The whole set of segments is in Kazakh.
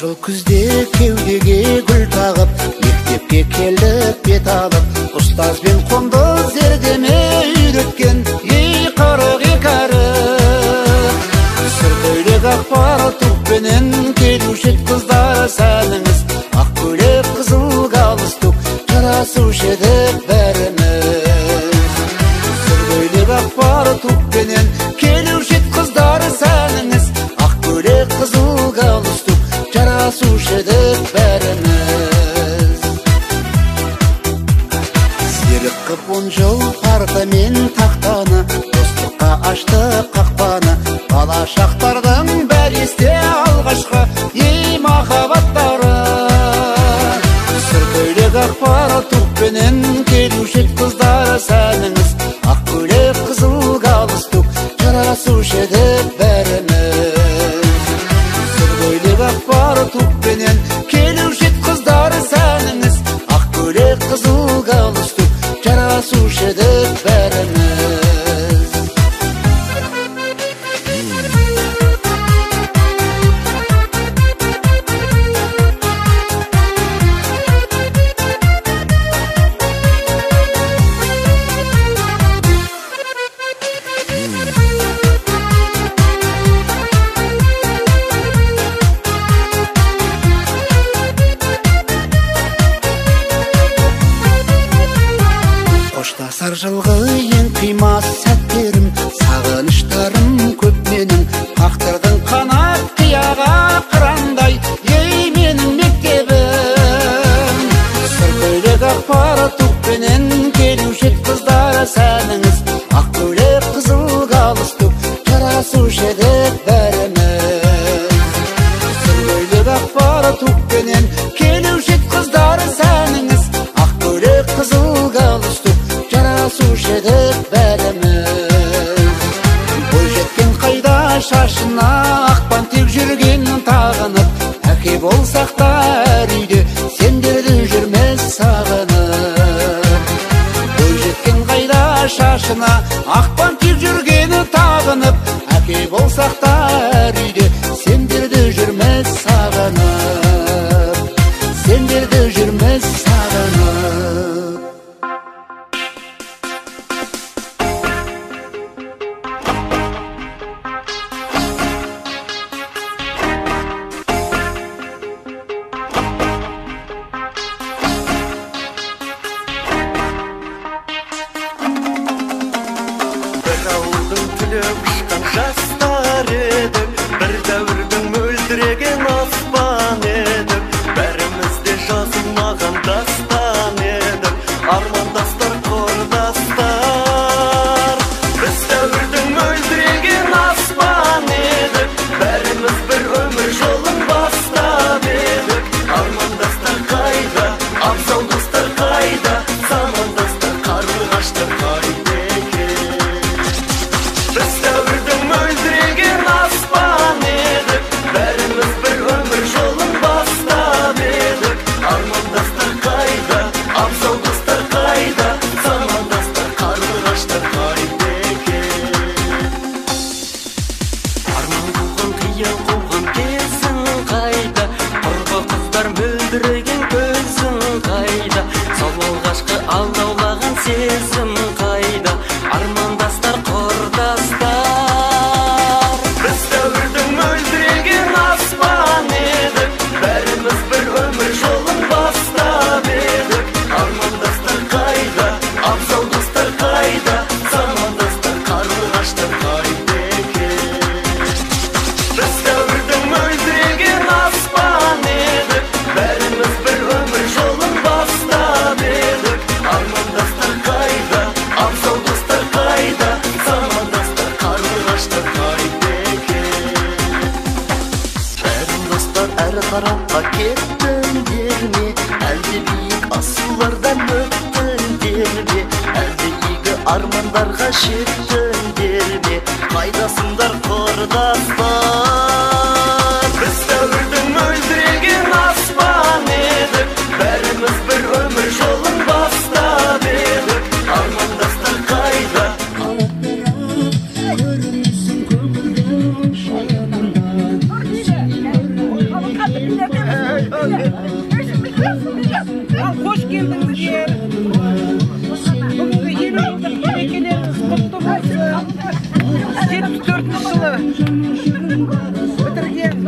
Жыл күзде кеудеге гүл тағып, мектепке келіп бет алып, ұстазбен қонды зердеме үйреткен, ей 42 әріп. Сұр көйлек ақ фартукпенен келуші ед қыздар сәніңіз, ақ көйлек қызыл галстук жарасушы едік бәріміз. Сұр көйлек ақ фартукпенен келуші ед қыздар сәніңіз, ақ көйлек қызыл галстук жарасушы едік бәріміз. Серік қып 10 жыл парта мен тақтаны, достыққа ашты қақпаны, бала шақтардың бәрі есте алғашқы ей махаббаттары. Сұр көйлек ақ фартукпенен келуші ед қыздар сәніңіз, ақ көйлек қызыл галстук жарасушы едік бәріміз. Сұр көйлек ақ фартукпенен келуші ед қыздар сәніңіз, ақ көйлек қызыл галстук жарасушы едік бәріміз. Қоштасар жылғы ең қимас сәттерім, сағыныштарым көп менің, қақтырдың қанат қияға қырандай, ей менің мектебім. Сұр көйлек ақ фартукпенен келуші ед қыздар сәніңіз, ақ көйлек қызыл галстук жарасушы едік бәріміз. Сұр көйлек ақ фартукпенен келуші ед қыздар сәніңіз, ақ көйлек қызыл галстук жарасушы едік бәріміз. Бойжеткен қайда шашына ақ бантик жүрген тағынып, әке болсақ та әр үйде сендерді жүрміз сағынып. Бойжеткен қайда шашына ақ бантик жүргені тағынып, әке болсақ та әр үйде сендерді жүрміз сағынып, сендерді жүрміз сағынып. Бір ауылдың түлеп ұшқан жастар едік, бір дәуірдің мөлдіреген аспан едік, бәріміз де жазылмаған дастан едік, армандастар құрдастар. Біз дәуірдің мөлдіреген аспан едік, бәріміз бір өмір жолын бастап едік, армандастар қайда, абзал достар қайда, замандастар қарлығаштар қайда екен? Біз дәуірдің мөлдіреген аспан едік, бәріміз бір өмір жолын бастап едік, армандастар қайда, абзал достар қайда, замандастар қарлығаштар қайда екен? Арман қуған, қиял қуған кезің қайда, құрбы қыздар мөлдіреген көзің қайда, сол алғашқы алдаулаған сезім қайда, армандастар құрдастар. Біз дәуірдің мөлдіреген аспан едік, бәріміз бір өмір жолын бастап едік, армандастар қайда, абзал достар қайда, замандастар қарлығаштар қайда екен? Біз дәуірдің мөлдіреген аспан едік, бәріміз бір өмір жолын бастап едік, армандастар қайда, абзал достар қайда, замандастар қарлығаштар қайда екен? Бәрін достар әр тарапқа кеттіңдер ме, әлде биік асулардан өттіңдер ме, әлде игі армандарға жеттіңдер ме, қайдасыңдар құрдастар? Біз дәуірдің мөлдіреген аспан едік, бәріміз бір өмір жолын бастап едік, армандастар қайда? Көрінесің көңілдің шайынында, сенен көрінген 74 жылы бітірген.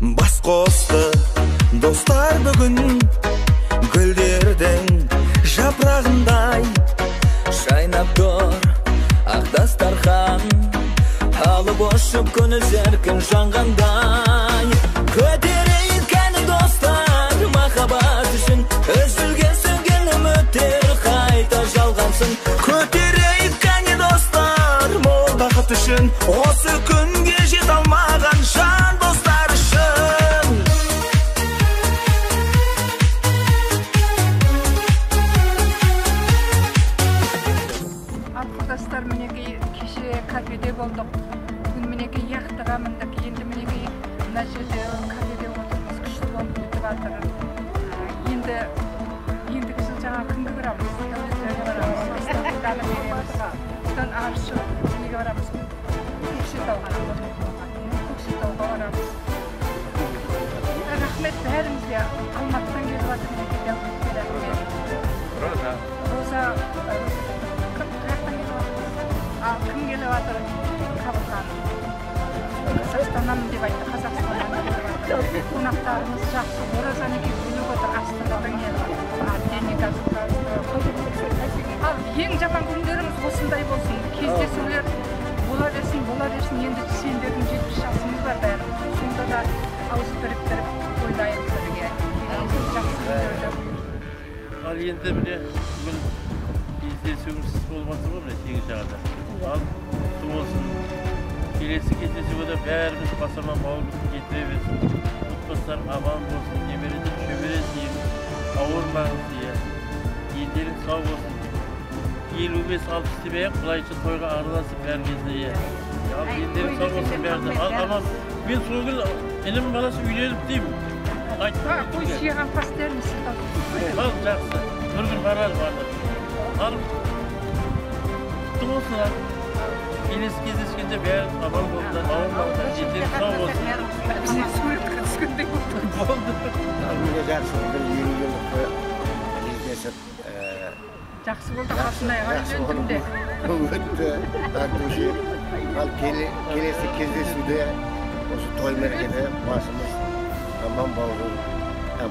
Бас қосты достар бүгін гүлдердің жапырағындай жайнап тұр ақ дастархан, алып ұшып күні еркін жанғандай. Көтерейік кәні достар махаббат үшін, үзілген сөнген үміттер қайта жалғансын. Көтерейік кәні достар мол бақыт үшін, осы күнге жете алмаған жан достар үшін. Ал құрдастар, мінекей кеше кафеде болдық, бүгін мінекей яхтаға міндік, енді мінекей мына жерде кафеде отырмыз, күшті болып өтіп жатыр. Енді ендігі жыл жаңа кімге барамыз? Дәулетжанға барамыз, эстафетаны береміз. Одан ары шығып неге барамыз? Көкшетауға. Көкшетауға барамыз. Рахмет бәрімізге. Алматыдан келіп жатыр мінекей Дәулетке рахмет. Роза. Роза, кім қаяқтан келіп жатыр? Ал кім келіп жатыр? Қабылхан. Қазақстаннан деп айтты, Қазақстаннан келіп жатыр. Қонақтарымыз жақсы. Ораза неге бөлек отыр, Астанадан келіп жатыр. Ал ең жаман күндеріміз осындай болсын. Кездесулер бола берсін, бола берсін. Енді сендердің 70 жасыңыз бар бәрі. Сонда да ауыз біріктіріп тойлайық бірге. Жақсы күндерді. Ал енді міне бүгін кездесуіміз болмаса ғой, міне теңіз жағада. Ал құтты болсын. Келесі кездесуге де бәріміз бас-аман бауырымызды жетіре берсін. Отбасылар аман болсын, немереден шөбере дейміз, ауырмаңыз иә. Елдерің сау болсын. 55-60 демей-ақ былайша тойға араласып бәрі кезде, иә. Ал дендерің сау болсын бәрі. Ал аман. Мен сол күні інім баласы үйленіп деймін. Айттым. Қой сүйген пастерін сылтау. Ал жақсы. Бір күн барар барлығы. Ал құтты болсын ал. Келесі кездескенде бәрі аман болыңдар, ауырмаңдар, дендерің сау болсын. Біз суретке түскендей болдық. Болды. Міне жақсы, бір 50 жылдық той кездесіп, жақсы болды, Алтынайға үйлендім де. Өтті, от души. Ал келесі кездесуде осы той мерекеде басымыз аман бауырым,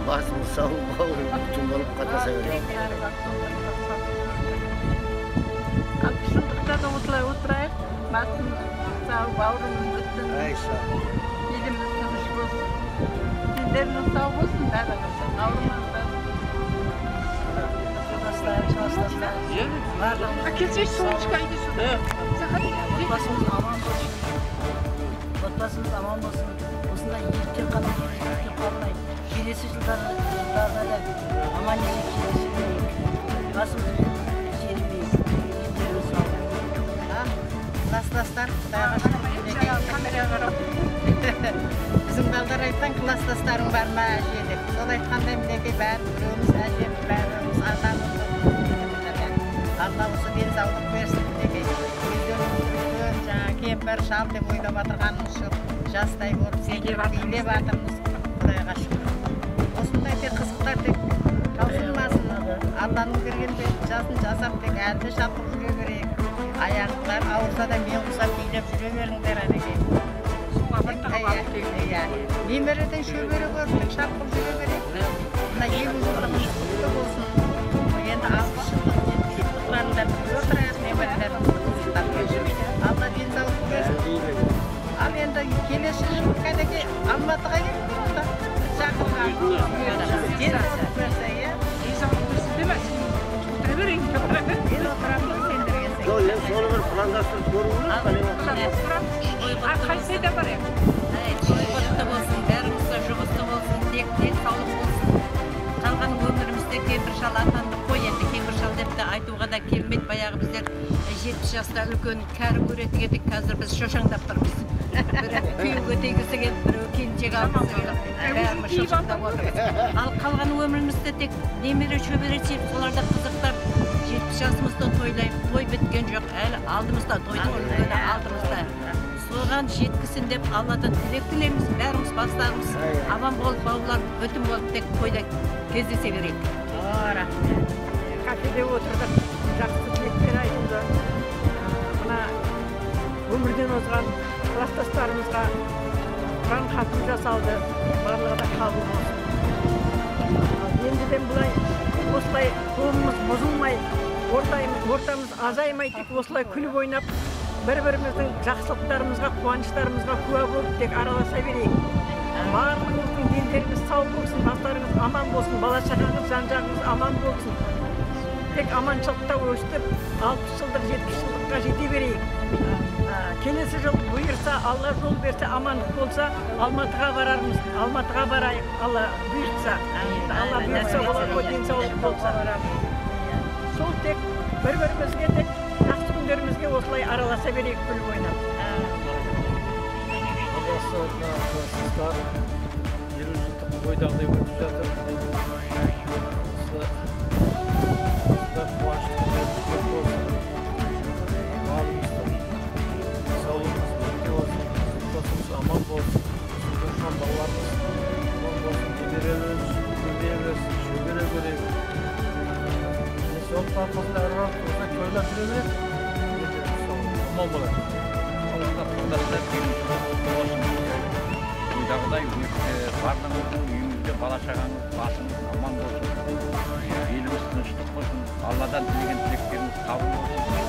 басымыз сау бауырым бүтін болып қатынаса берейік. 60 жылдықта да осылай отырайық, басымыз сау, бауырымыз бүтін, еліміз тыныш болсын, дендеріңіз сау болсын, бәріңіздің ауырмаңдар. Класстастар, барлығымыз Келсейші, солнышко, иди сюда. Заходи. Отбасымыз аман болсын. Отбасымыз аман болсын. Осындай ерте қалмай, ерте қалмай. Келесі жылдарда да аман есен кездесе берейік. Басымыз жерімейік. Дендеріміз сау болсын. Класстастар, Құдайға шүкір. Камераға қарап. Біздің балдар айтқан класстастарың бар ма әже деп. Сол айтқандай мінекей бәрі біреуміз әжем, бәріміз атамыз. Алла осы денсаулық берсін мінекей. Өздеріңіз үлкен жаңа кемпір шал деп ойлап отырғанымыз жоқ. Жастай болып секіріп билеп жатырмыз. Құдайға шүкір. Осындай тек қызықтар тек таусылмасын. Алланың берген жасын жасап тек әлі де шалқып жүре берейік. Аяқтар ауырса да мен құсап билеп жүре беріңдер әнекей. Иә. Немереден шөбере көріп тек шалқып жүре берейік. Мына 50 жылдығымыз құтты болсын. Енді 60 жылдық, 70 жылдықтарында бірге отырайық немерелеріміз қызықтап. Алла денсаулық берсін. Ал енді келесі жылы кәдеге Алматыға келіп онда шақырған. Денсаулық берсе, иә. Денсаулық берсін деме, сен отыра берейін. Мен отырамын сендерге. Жоқ, енді соны бір пландастырып көру керек. Пландастырамыз. Қайсы айда барайық? Той құтты болсын, бәрімізде жұғысты болсын, тек денсаулық болсын. Қалған өмірімізде кемпір шал атандық қой, енді кемпір шал деп те айтуға да келмейді. Баяғы біздер 70 жаста үлкен кәрі көретін едік, қазір біз шошаңдап тұрмыз. Бірі күйеуге тигісі келіп, біреу келіншек алғысы келіп, бәріміз шошаңдап отырмыз. Ал қалған өмірімізде тек немере шөбере сүйіп, соларды қызықтап, 70 жасымызды тойлайық. Той біткен жоқ, әлі алдымызда, тойдың үлкені алдымызда. Соған жеткісін деп Алладан тілек тілейміз, бәріміз бастарымыз аман болып, бауырлар бүтін болып тек тойда кездесе берейік. Рахмет. Кафеде отырдық, жақсы тілектер айтылды. Мына өмірден озған класстастарымызға Құран хатым жасалды, барлығы да қабыл болсын. Ендіден былай осылай тобымыз бұзылмай, ортамыз азаймай, тек осылай күліп ойнап, бір-біріміздің жақсылықтарымызға, қуаныштарымызға куә болып тек араласа берейік. Барлығымыздың дендеріміз сау болсын, бастарыңыз аман болсын, бала шағаңыз, жан-жағыңыз аман болсын. Тек аманшылықта өстіп, 60 жылдық, 70 жылдыққа жете берейік. Келесі жыл бұйырса, Алла жол берсе, амандық болса, Алматыға барармыз. Алматыға барайық, Алла бұйыртса. Алла бұйыртса, болады ғой, денсаулық болса. Сол тек бір-бірімізге тек жақсы күндерімізге осылай араласа берейік, күліп ойнап. Класстастар 50 жылдық ойдағыдай өтіп жатыр. Осында қуанышты күндеріміз көп болсын. Барлығымыздың саулығымыз береке болсын, отбасымыз аман болсын, туған балаларымыз аман болсын, немерелеріміз көбейе берсін, шөбере көрейік. Денсаулық арқасында әр уақыт осылай тойлап жүре берейік. Аман болайық. Құрдастар 50 жылдық құтты болсын. Ойдағыдай өтті, барлығыңыздың үйіңізде бала шағаңыз, басыңыз аман болсын. Еліміз тыныштық болсын. Алладан тілеген тілектеріңіз қабыл болсын.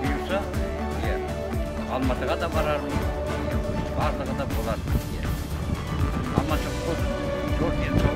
Бұйырса, Алматыға да барармыз, барлығы да болар. Аманшылық болсын, зор денсаулық.